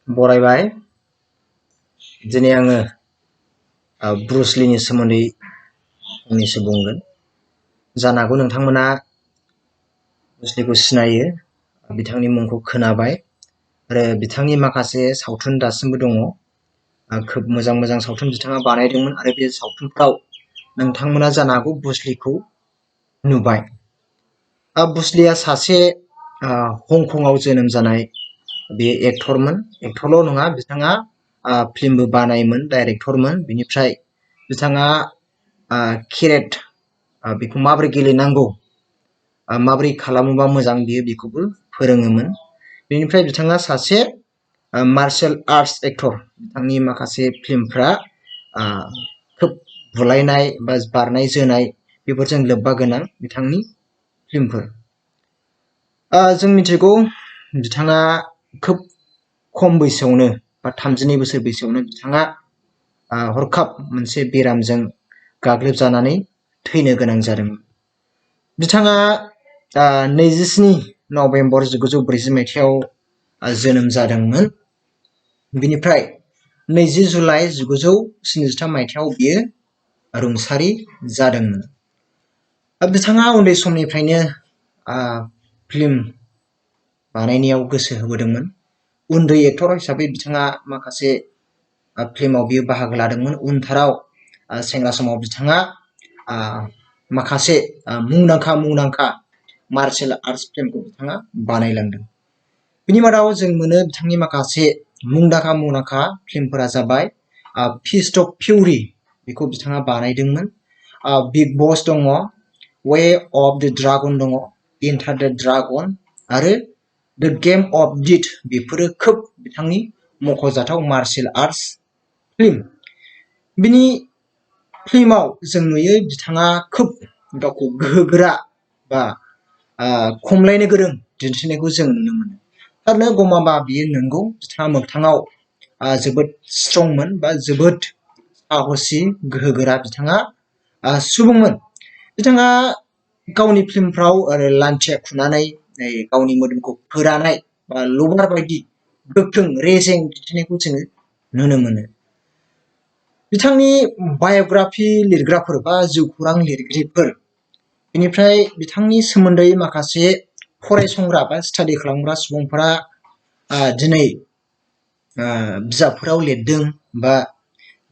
बरायबाय दिनै आङो ब्रुस लीनि सोमोन्दै फंनैसो बुंगोन। जानो हागौ नोंथांमोना ब्रुस लीखौ सिनायो, बिथांनि मुंखौ खोनाबाय आरो बिथांनि माखासे सावथुन दासिमबो दङ। खोब मोजां मोजां सावथुन बिथाङा बानायदोंमोन आरो बे सावथुनफ्राव नोंथांमोना जानो हागौ ब्रुस लीखौ नुबाय। ब्रुस लीया सासे हंकंआव जोनोम जानाय बे एक्टरल' नङा, बिथाङा फिल्मबो बानायोमोन, डाइरेक्टरमोन। बिनिफ्राय बिथाङा केरेट बेखौ माबोरै गेलेनांगौ, माबोरै खालामोबा मोजां बेखौबो फोरोङोमोन। बेनिफ्राय बिथाङा सासे मार्शेल आर्ट्स एक्टर। बिथांनि माखासे फिल्मफ्रा खोब बुलायनाय बा बारनाय जोनाय बेफोरजों लोब्बा गोनां बिथांनि फिल्मफोर। जों मिथिगौ बिथाङा खोब खम बैसोआवनो बा 32 बोसोर बैसोआवनो बिथाङा हरखाब मोनसे बेरामजों गाग्लोबजानानै थैनो गोनां जादोंमोन। बिथाङा 27 नभेम्बर 1940 मायथाइयाव जोनोम जादोंमोन। बिनिफ्राय 20 जुलाइ 1973 मायथाइयाव बियो रुंसारि जादोंमोन। बिथाङा उन्दै समनिफ्रायनो फिल्म बानायनायाव गोसो होबोदोंमोन। उन्दै एक्टर हिसाबै बिथाङा माखासे फिल्माव बियो बाहागो लादोंमोन। उनथाराव सेंग्रा समाव बिथाङा माखासे मुंदांखा मार्शेल आर्ट्स फिल्मखौ बिथाङा बानायलांदों। बिनि मादाव जों मोनो बिथांनि माखासे मुंदांखा फिल्मफोरा जाबाय फिस्ट अफ फिउरि, बेखौ बिथाङा बानायदोंमोन। बिग बस दङ, वे अफ द ड्रागन दङ, एन्टार द ड्रागन आरो द गेम अफ डेथ। बेफोरो खोब बिथांनि मख'जाथाव मार्शेल आर्ट्स फिल्म। बिनि फिल्माव जों नुयो बिथाङा खोब गावखौ गोहोगोरा बा खमलायनो गोरों दिन्थिनायखौ जों नुनो मोनो। थारैनो गमामा बियो नंगौ, बिथाङा मोगथाङाव जोबोद स्ट्रंमोन बा जोबोद साहसि गोहोगोरा बिथाङा सुबुंमोन। बिथाङा गावनि फिल्मफ्राव लान्थिया खुनानै गावनि मोदोमखौ फोरानाय बा लबार बायदि गोख्रों रेजें दिन्थिनायखौ जोङो नुनो मोनो। बिथांनि बाय'ग्राफि लिरग्राफोर बा जिउखौरां लिरगिरिफोर, बेनिफ्राय बिथांनि सोमोन्दै माखासे फरायसंग्रा बा स्टाडि खालामग्रा सुबुंफोरा दिनै बिजाबफोराव लिरदों बा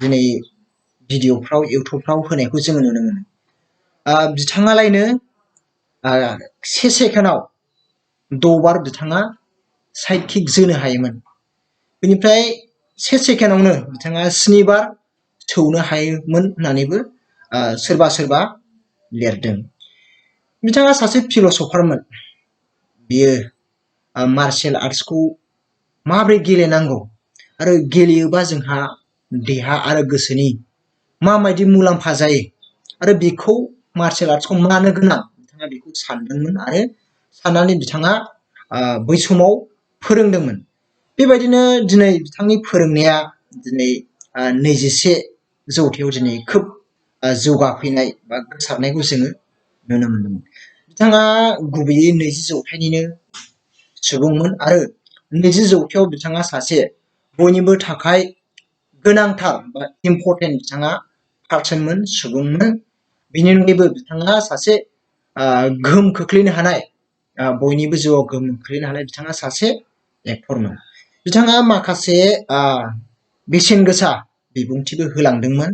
दिनै भिडिअफ्राव इउटुबफ्राव होनायखौ जोङो नुनो मोनो। बिथाङालायनो 1 सेकेन्डआव 6 बार बिथाङा साइड किक जोनो हायोमोन। बेनिफ्राय 1 सेकेन्डआवनो बिथाङा 7 बार सौनो हायोमोन होननानैबो सोरबा लिरदों। बिथाङा सासे फिलसफारमोन। बियो मार्शेल आर्ट्सखौ माबोरै गेलेनांगौ आरो गेलेयोबा जोंहा देहा आरो गोसोनि माबायदि मुलाम्फा जायो आरो बेखौ मार्शेल आर्ट्सखौ मानो गोनां, बिथाङा बेखौ सानदोंमोन आरो साननानै बिथाङा बै समाव फोरोंदोंमोन। बेबायदिनो दिनै बिथांनि फोरोंनाया दिनै 21 जौथायाव दिनै खोब जौगाफैनाय बा गोसारनायखौ जोङो नुनो मोनदोंमोन। बिथाङा गुबैयै 20 जौथाइनिनो सुबुंमोन आरो 20 जौथायाव बिथाङा सासे बयनिबो थाखाय गोनांथार बा इम्परटेन्ट बिथाङा पार्सनमोन, सुबुंमोन। बेनि अनगायैबो बिथाङा सासे गोहोम खोख्लैनो हानाय, बयनिबो जिउआव गोहोम खोख्लैनो हानाय बिथाङा सासे एक्टरमोन। बिथाङा माखासे बेसेन गोसा बिबुंथिबो होलांदोंमोन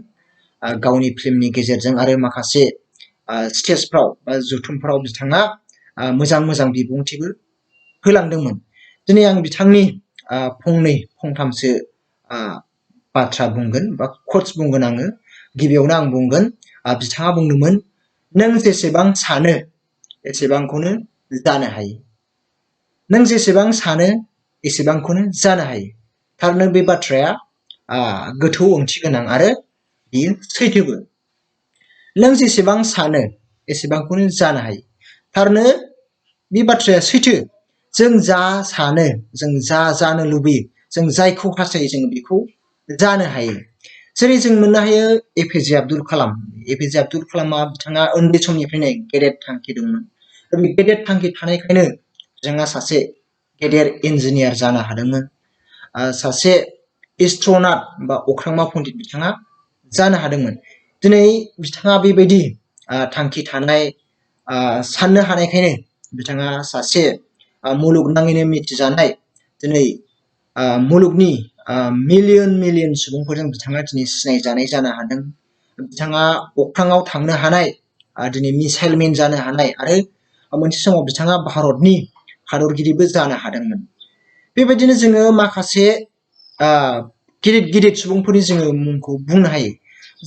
गावनि फिल्मनि गेजेरजों आरो माखासे स्टेजफ्राव बा जथुमफ्राव बिथाङा मोजां बिबुंथिबो होलांदोंमोन। दिनै आं बिथांनि फंथामसो बाथ्रा बुंगोन बा कोट्स बुंगोन आङो। गिबियावनो आं बुंगोन, बिथाङा बुंदोंमोन, नों जेसेबां सानो एसेबांखौनो जानो हायो। नों जेसेबां सानो एसेबांखौनो जानो हायो। थारैनो बे बाथ्राया गोथौ ओंथि गोनां आरो बियो सैथोबो। नों जेसेबां सानो एसेबांखौनो जानो हायो। थारैनो बे बाथ्राया सैथो। जों जा सानो, जों जा जानो लुबैयो, जों जायखौ हास्थायो जों बेखौ जानो हायो। जेरै जों मोननो हायो एपिजे आब्दुल कालाम। एपिजे आब्दुल कालामा बिथाङा उन्दै समनिफ्रायनो गेदेर थांखि दंमोन। बे गेदेर थांखि थानायखायनो बिथाङा सासे गेदेर इन्जिनियार जानो हादोंमोन सासे एस्ट्र'नट बा अख्रांमा पण्डित बिथाङा जानो हादोंमोन। दिनै बिथाङा बेबायदि थांखि थानाय साननो हानायखायनो बिथाङा सासे मुलुगनाङैनो मिथिजानाय दिनै मुलुगनि मिलियन सुबुंफोरजों बिथाङा दिनै सिनायजानाय जानो हादों। बिथाङा अख्राङाव थांनो हानाय दिनै मिसाइल मेन जानो हानाय आरो मोनसे समाव बिथाङा भारतनि हादरगिरिबो जानो हादोंमोन। बेबायदिनो जोङो माखासे गिदिर सुबुंफोरनि जोङो मुंखौ बुंनो हायो।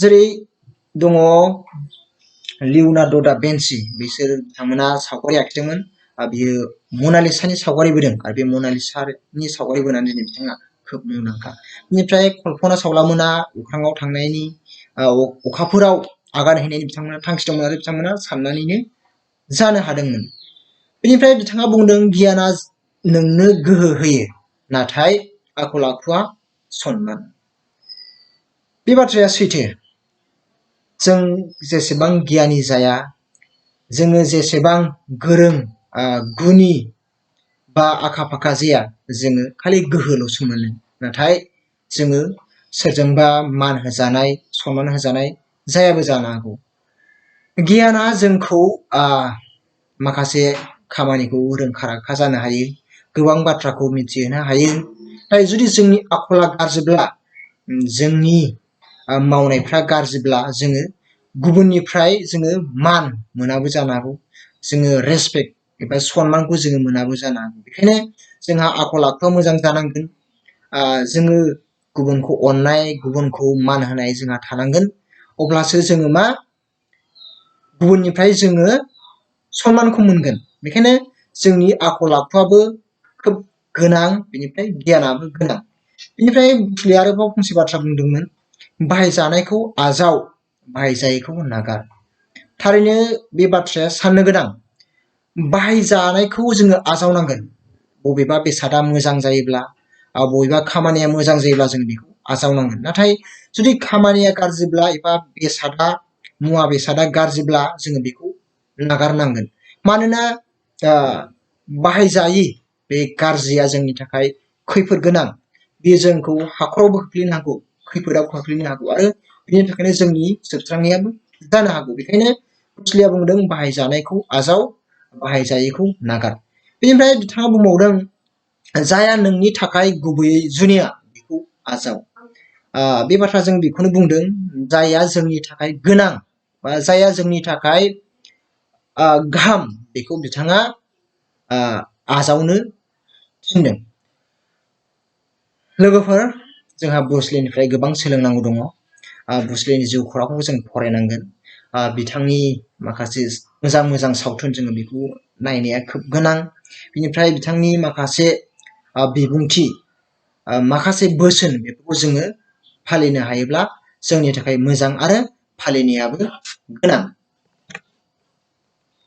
जेरै दङ लिय'नार्द' दा भिन्सि, बिसोर बिथांमोना सावगारि आखिदोंमोन। बियो मनालिसानि सावगारि बोदों आरो बे मनालिसानि सावगारि बोनानै दिनै बिथाङा खोब मुंदांखा। बेनिफ्राय कल्पना चावलामोना अख्राङाव थांनायनि अखाफोराव आगान हैनायनि बिथांमोना थांखि दंमोन आरो बिथांमोना साननानैनो जानो हादोंमोन। बेनिफ्राय बिथाङा बुंदों गियाना नोंनो गोहो होयो, नाथाय आखल आखुआ सनमान। बे बाथ्राया सैथो। जों जेसेबां गियानि जाया, जोङो जेसेबां गोरों गुनि बा आखा फाखा जाया, जोङो खालि गोहोल'सो मोनो। नाथाय जोङो सोरजोंबा मान होजानाय, सनमान होजानाय जायाबो जानो हागौ। गियाना जोंखौ माखासे खामानिखौ रोंखा राखा जानो हायो, गोबां बाथ्राखौ मिथिहोनो हायो। नाथाय जुदि जोंनि आखला गाज्रिब्ला, जोंनि मावनायफ्रा गाज्रिब्ला, जोङो गुबुननिफ्राय जोङो मान मोनाबो जानो हागौ, जोङो रेसपेक्ट एबा सनमानखौ जोङो मोनाबो जानो हागौ। बेखायनो जोंहा आखल आखुआ मोजां जानांगोन। जोङो गुबुनखौ अननाय, गुबुनखौ मान होनाय जोंहा थानांगोन। अब्लासो जोङो मा गुबुननिफ्राय जोङो सनमानखौ मोनगोन। बेखायनो जोंनि आखल आखुआबो खोब गोनां, बेनिफ्राय गियानाबो गोनां। बेनिफ्राय बुसलिया आरोबाव फंसे बाथ्रा बुंदोंमोन, बाहायजानायखौ आजाव, बाहायजायैखौ नागार। थारैनो बे बाथ्राया साननो गोनां। बाहायजानायखौ जोङो आजावनांगोन। बबेबा बेसादा मोजां जायोब्ला, बबेबा खामानिया मोजां जायोब्ला जों बेखौ आजावनांगोन। नाथाय जुदि खामानिया गाज्रिब्ला एबा मुवा बेसादा गाज्रिब्ला जोङो बेखौ नागारनांगोन। मानोना बाहायजायि बे गाज्रिया जोंनि थाखाय खैफोद गोनां। बे जोंखौ हाखरावबो खोख्लैनो हागौ, खैफोदाव खोख्लैनो हागौ, आरो बेनि थाखायनो जोंनि जोबस्रांनायाबो जानो हागौ। बेखायनो बुसलिया बुंदों बाहायजानायखौ आजाव, बाहायजायैखौ नागार। बेनिफ्राय बिथाङा बुंबावदों जाया नोंनि थाखाय गुबैयै जुनिया बेखौ आजाव। बे बाथ्राजों बेखौनो बुंदों, जायहा जोंनि थाखाय गोनां बा जायहा जोंनि थाखाय गाहाम, बेखौ बिथाङा आजावनो थिनदों। लोगोफोर, जोंहा बुसलिनिफ्राय गोबां सोलोंनांगौ दङ। बुसलिनि जिउ खौरांखौ जों फरायनांगोन। बिथांनि माखासे मोजां सावथुन जोङो बेखौ नायनाया खोब गोनां। बिनिफ्राय बिथांनि माखासे बिबुंथि, माखासे बोसोन, बेफोरखौ जोङो फालिनो हायोब्ला जोंनि थाखाय मोजां आरो फालिनायाबो गोनां।